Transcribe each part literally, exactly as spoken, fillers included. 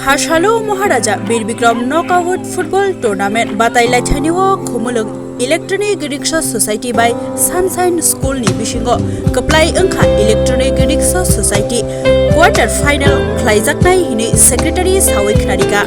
Hasalo Maharaja Bir Bikram Knockout Football Tournament batai laithani o Khumulwng Electronic Rickshaw Society bai Sunshine School ni bisingo kwplai wngkha Electronic Rickshaw Society quarter final khlaijaknai hinwi secretary sawi khnarikha.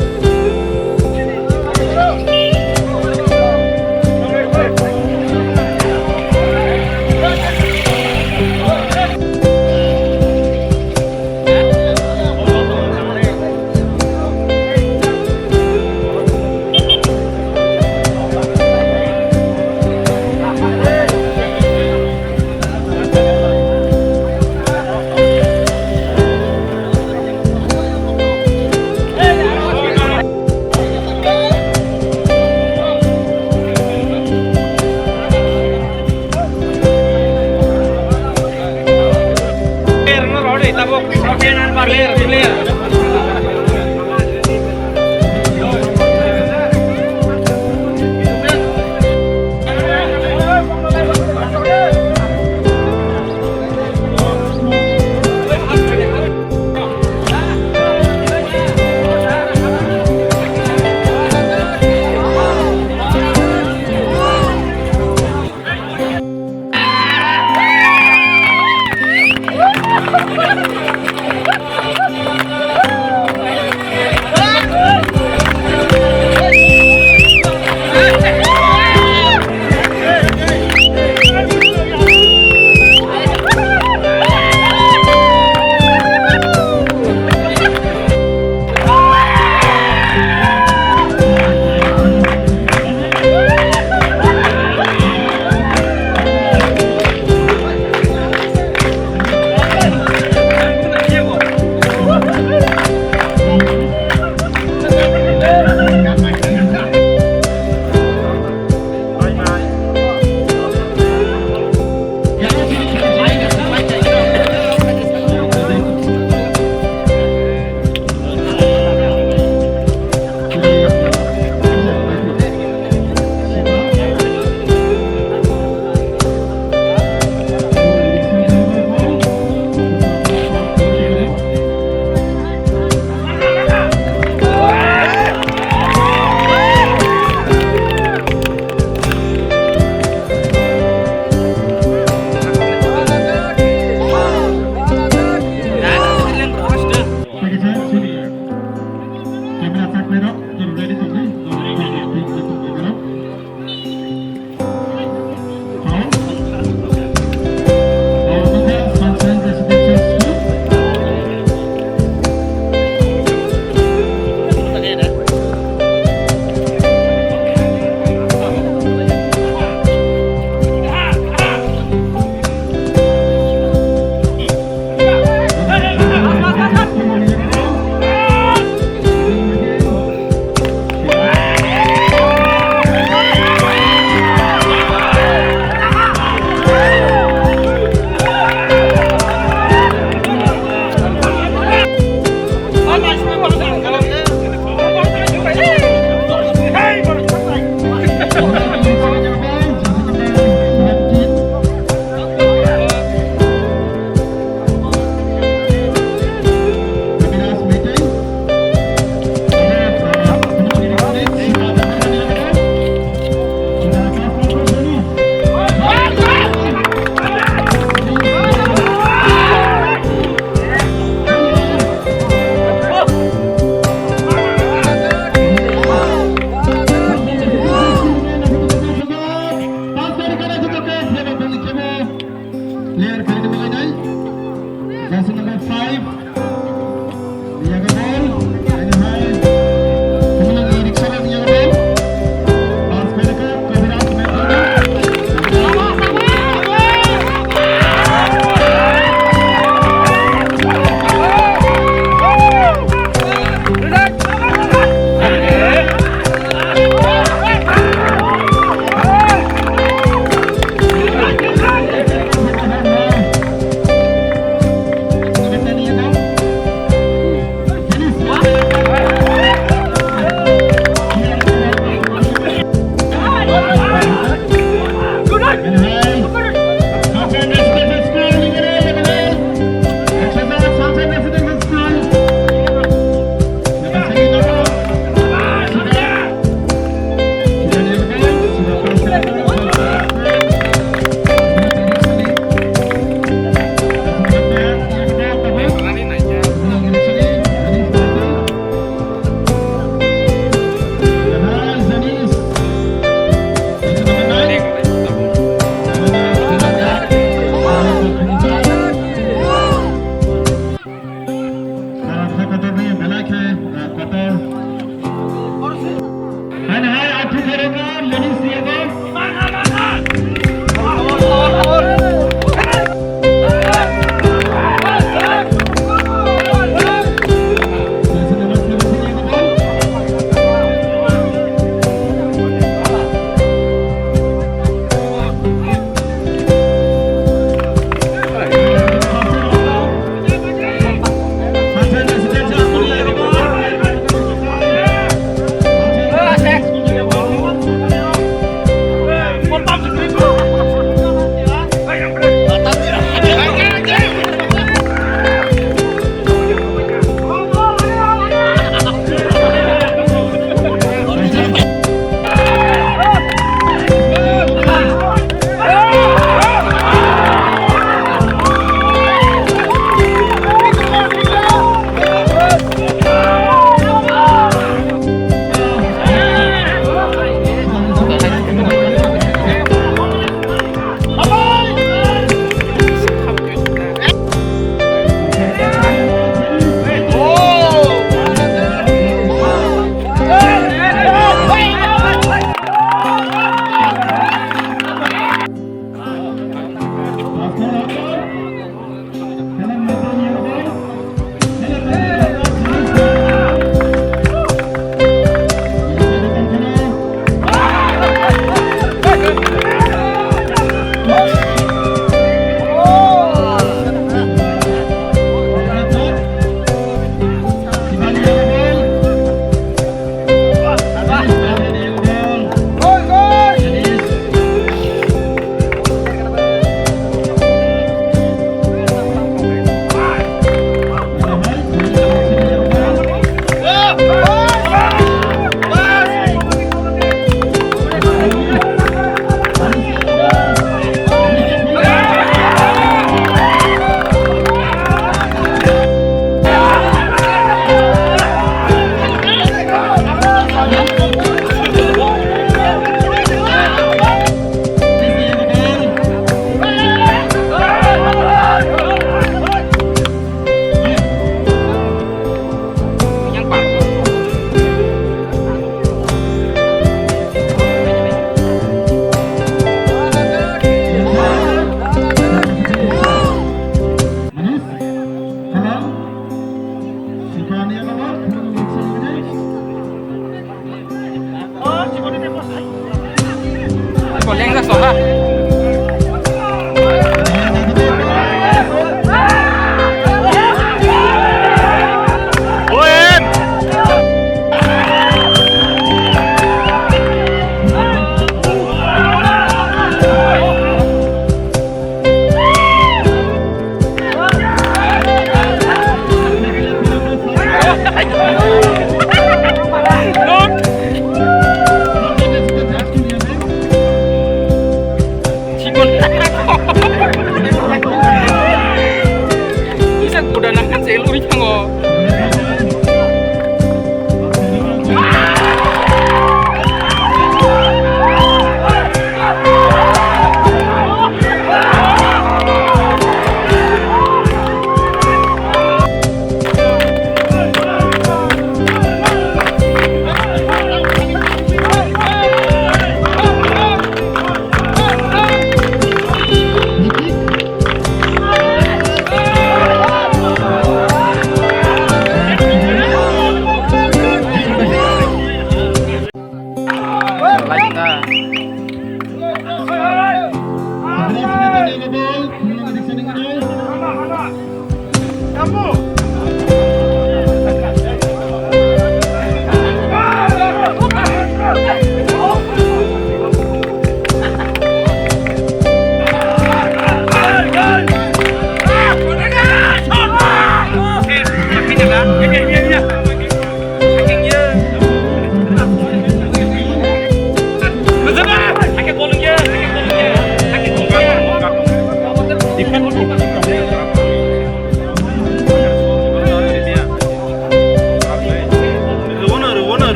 Koleng na soha.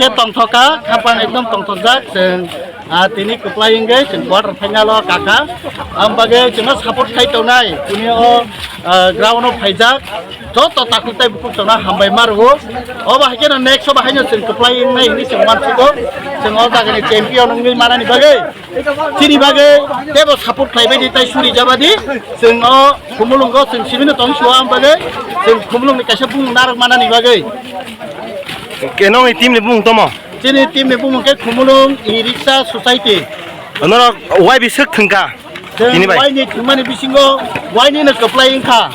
Khe tongthok kha, khapang ekdom tongthokjak, chwng, ah, tini kwplai wngwi chwng quarter final o kakha. Ang bagwi chwngno support khai tongnai, tini o, ah, ground o phaijak joto takhuk tei bukhuk tongno hambai ma rwo. Obo hai kheno next o bahaino chwng kwplai wngnai hwnwi chwng uansukgo. Chwng o jagani champion wngwi manani bagwi, chini bagwi teibo support khlaibai di tei suri jabadi. Chwng o Khumulwngo chwng sibino tong sio ang bagwi, chwng Khumulwngni kaisa bumung narwk manani bagwi. Ke nongni team ni bumung tomo? Chini team ni bumung khe Khumulwng E-Rickshaw Society. Norok wai bi swk thwngkha? Chwng tini bai? Waini thwngmani bisingo waini no kwplai wngkha.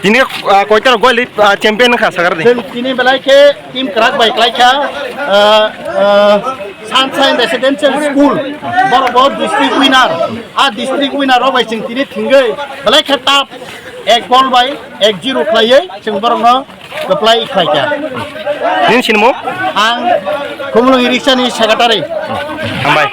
Tini, ah, koitar goli, ah, champion wngkha sakar di. Chwng tini belai khe team kwrak bai kwlai kha, ah, ah, Sunshine Residential School, borok bo district winner. A district winner rok bai chwng tini thwngwi belai khe tough, ek goal bai ek zero khlaiwi chwng borokno kwplai khlai kha. Nini sinimo? Ang Khumulwng E-Rickshaw ni secretary. Hambai.